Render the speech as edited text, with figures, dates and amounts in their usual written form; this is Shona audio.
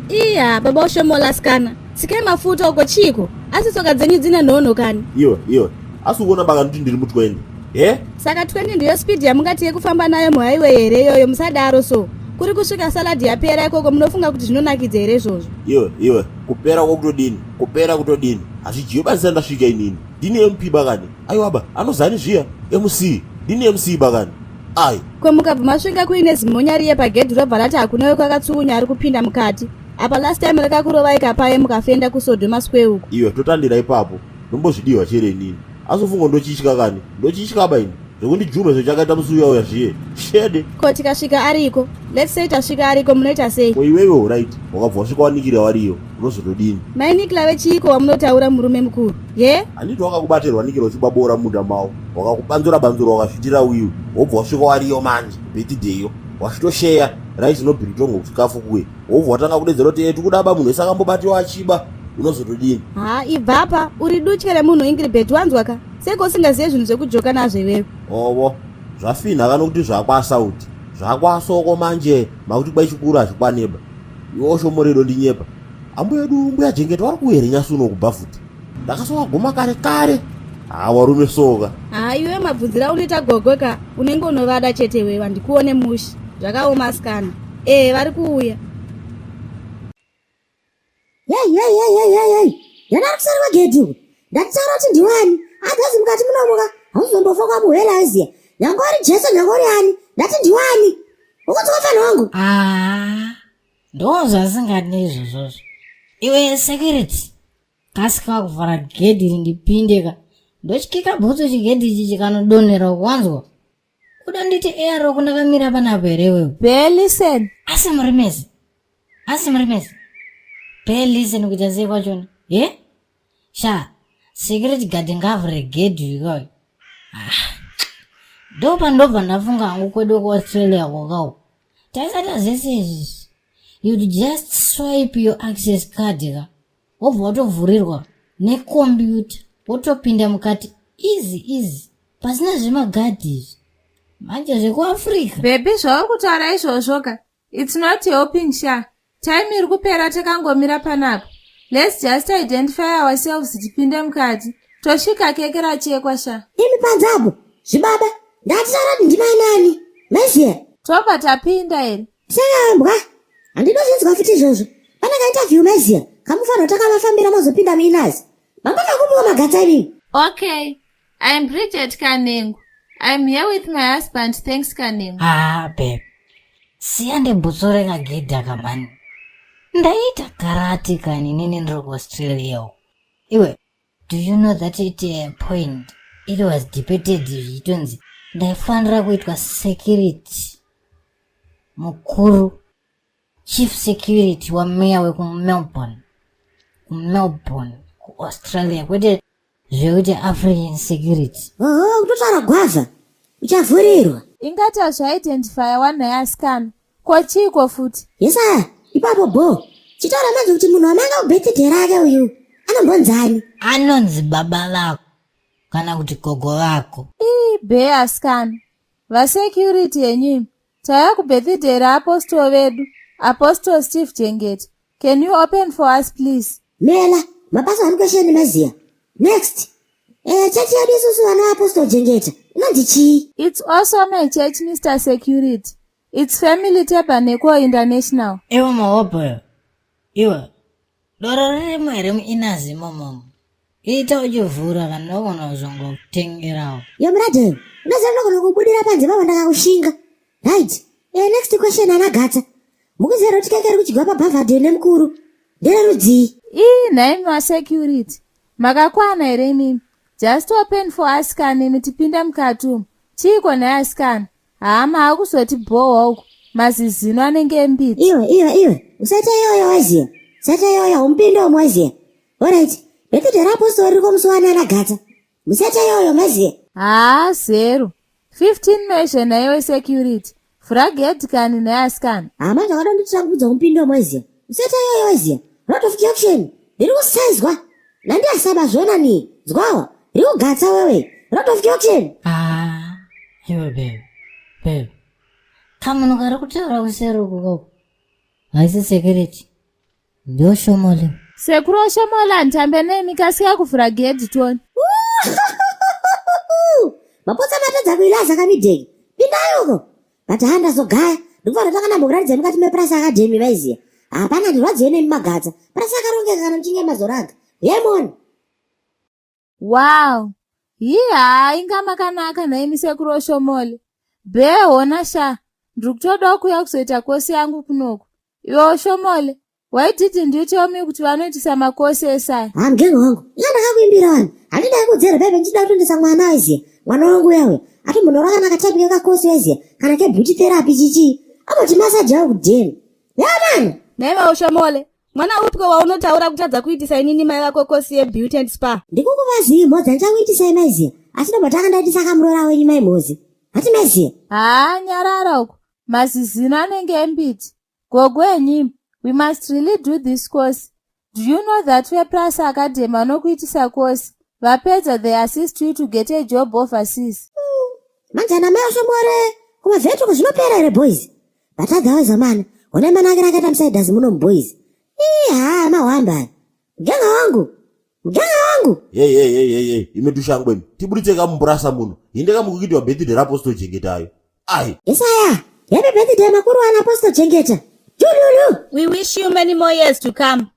Iya, baba ushomola asikana. Tsikai mafuta uko chiiko? Asi tsoka dzenyu dzine nhonho kani. Iwe, iwe. Asi ukuona baka nditi ndiri mu20. He? Saka 20 ndiyo speed yamungati yekufamba nayo muhighway here iyoyo musadaro so. Kuri kusvika salad yapera ikoko munofunga kuti zvinonakidza here izvozvo? Iwe, iwe. Kupera kwakutodini? Kupera kutodini? Hazvidyiwe basi ndasvika inini. Ndini MP bakani. Aiwa ba, anozani zviya? MC. Ndini MC bakani. Ai. Ko mukabva masvika kuine zimonya riye pagedhi robva rati hakuna wekwakatsukunya ari kupinda mukati. Apa last time rakakurovai kapaye mukafenda kuSodoma Square uko. Iwe totandira ipapo. Ndombozvidiwa chere inini. Asofunga ndochitya kani. Ndochitya ba ini. Zvekundijuma izvo chakaita musi uya uya zviye. Shede. Ko tikasvika ariko? Let's say tasvika ariko munoita sei? Ko iwewe right, wakabva wasvika wanikira wariyo, unozotodini? Mai Nikla vechiiko wamunotaura murume mukuru? Ye? Handiti wakakubatirwa nikira uchibabora munda mawo. Wakakubanzura banzura wakazvitira wiwi. Wobva wasvika wariyo manje, birthday Wasvitosheya rice nobiritongo kuchikafu kuye. Wobva watanga kudedzera kuti tikuda ba munhu wese akambobatiwa achiba. Unozotodini? Ha, ibvapa, uri dutye remunhu Ingrid wanzwa ka? Seko usingazive zvinhu zvekujoka nazvo iwewe. Ovo, zvafinha kano kuti zvakwasauti. Zvakwasoko manje, makuti kwai chikuru hazvikwaneba. Iwe shomoredo ndinyepa. Ambuya edu mbuya Jengeta vari kuuya here nyasi uno kubva futi. Ndakasowaguma kare kare. Ha, warume soka. Ha, iwe mabvunzira unoita gogo ka, unenge unovada chete iwewe, handikuone mushi. Zvakaoma asikana. Eh, vari kuuya. Hey, hey, hey, hey, hey, hey. Ndana ari kuseri kwegedhi uku. Ndakutaura kuti ndiwani. Agazi mukati munomuka. Hauzombofa kwamuhela aziya. Nyange uri Jesu, nyange uri ani. Ndati ndiwani. Ukuti wafana wangu. Ah, ndozvasingadi izvozvozvo. Iwe security, kasika kuvhara gedhi iri ndipinde ka. Ndochikika bhutsu chigedhi ichi chikanodonhera wanzwa. Kuda nditi air ndakamira panapa here iwewe? Be listen. Asi muri mese. Asi muri mese. Be listen kuita sei kwachona? Ye? Sha, security guard ngavhure gedhi ikoyo. Ah. Ndopa ndobva ndafunga hangu kwedu kuAustralia kwakawo. Taisata zvese izvi. You'd just swipe your access card ka. Wobva watovhurirwa nekombiyuta wotopinda mukati easy easy pasina zvemagadhi izvi. Manje zvekuAfrica. Baby zvauri kutaura izvozvo ka. It's not helping sha. Time iri kupera takangomira panapa. Let's just identify ourselves tipinde mukati. Tosvika keke rachekwa sha. Imi panze apo. Zvibaba. Ndati taura kuti ndimai nani. Maiziya. Tobva tapinda here? Sengambwa. Handinozvinzwa futi izvozvo. Pane kainterview maiziya. Kamufanira takavafambira mozopinda muinazi. Mambaka kupiwa magatsa imimi. Okay. I'm Bridget Kanengo. I'm here with my husband, thanks Kanengo. Ah, babe. Siya ndibhutsure kagedhi aka mani. Ndaita karate kani inini ndiri kuAustralia uko. Iwe, do you know that at a point it was debated zvichitonzi ndaifanira kuitwa security mukuru chief security wameya wekuMelbourne kuMelbourne kuAustralia kwete zvekuti African security. Oho, kutotaura gwavha. Uchavhurirwa. Ingati azviidentifya wanhai asikana. Ko chiiko futi? Yesaya, ipapo bho. Chitaura manje kuti munhu wamanga kubirthday rake uyu anombonzani. Anonzi baba vako kana kuti gogo vako. Ii be asikana. Vasecurity yenyimi. Tauya kubirthday raapostol vedu. Apostle Steve Jengeta. Can you open for us please? Mela, mabasa one question maziya. Next. Eh, chechi yedu isusu vana vaApostle Jengeta. Inonzi chii? It's also my church, Mr. Security. It's Family Tabernacle International. Iwe mahopo iwe doro ririmo here muinazi imomomo ita uchivhura kana ndogona kuzongotengerawo. Yo muradheni, unoziva ndinogona kubudira panze pavo ndakakushinga. Right. Eh, next question anagatsa. Mukuziva kuti keke ri kudyiwa pabhavhadhe nemukuru. Ndererudzii? Ii nhaimi vasecurity. Makakwana here imimi? Just open for us kani imi tipinde mukati umu. Chiiko nhai asikana? Haa maakuzoti bhowa uku. Mazizino anenge embiti. Iwe, iwe, iwe. Usaita iyoyo waziya. Usaita iyoyo umupinde umu waziya. Alright. Birthday raApostle riri musi wani anagatsa. Musaita iyoyo maziya. Haa zero. 15 measure naiwe security. Vhura gedhi kani nhai asikana. Haa manje wakadonditira kubudza umupinde umu waziya. Usaita iyoyo waziya. Lot of junction. Ndiri kusaizwa. Nandi asaba zvona ni. Zwawa. Riri kugatsa wewe. Lot of junction. Ah, iwe babe, babe. Kamunhu kari kutaura kuseri uku koko. Haisi security. Ndioshomole. Sekuru Oshomola handitambe nemi kasika kuvhura gedhi toni. Mapotsa matadza kuilaza kamidheki. Pindai uko. But haa ndazogaya. Ndikufanira tanga ndambokuratidzai mukati mePrasa Academy maiziya. Hapana ndirwadziwe nemi magadza. Prasa akarongeka kana muchinge mazoraga. Huyai muone. Wow! Hii haa inga makanaka nhaimi sekuru Oshomole. Bee hona sha, ndiri kutodawo kuuya kuzoita kosi yangu kunoku. Iwe Oshomole, why didn't you tell me kuti vanoitisa makosi esai? Ha mgengo wangu. Inga ndakakuimbira wani. Handidai kudzera bebe ndichida kutoendesa mwana waiziya. Mwana wangu uya uya. Atombonora kana katapike kakosi waiziya. Kana kebeauty therapy chichi. Amboti massage yangu kudheni. Yamani. Nhai vaOshomole, mwana upiko waunotaura kutadza kuitisa inini mai vako kosi yebeauty and spa? Ndikukuvazii mhodzi handichakuitisai maiziya. Asi ndombotanga ndaitisa kamuroora wenyu mai mhozi. Hati maiziya. Haa nyarara uko, mazizino anenge embiti. Gogo enyimi, we must really do this course. Do you know that vePrasa Academy vanokuitisa course? Vapedza they assist you to get a job overseas. Manje ana mai Oshomore kumavhetuko zvinopera here boys? But otherwise amana, honai manakiro akaita musaidhazi muno muboys. Ii haa mahwamba aya. Muganga wangu. Muganga wangu. Hey hey hey hey hey, imi tushangwe imi. Tiburitse kamupurasa muno. Hinde kamukukuitiwa birthday raApostle Chengetayo. Ai. Isaya, happy birthday makuru ana Apostle Chengeta. Jululu. We wish you many more years to come.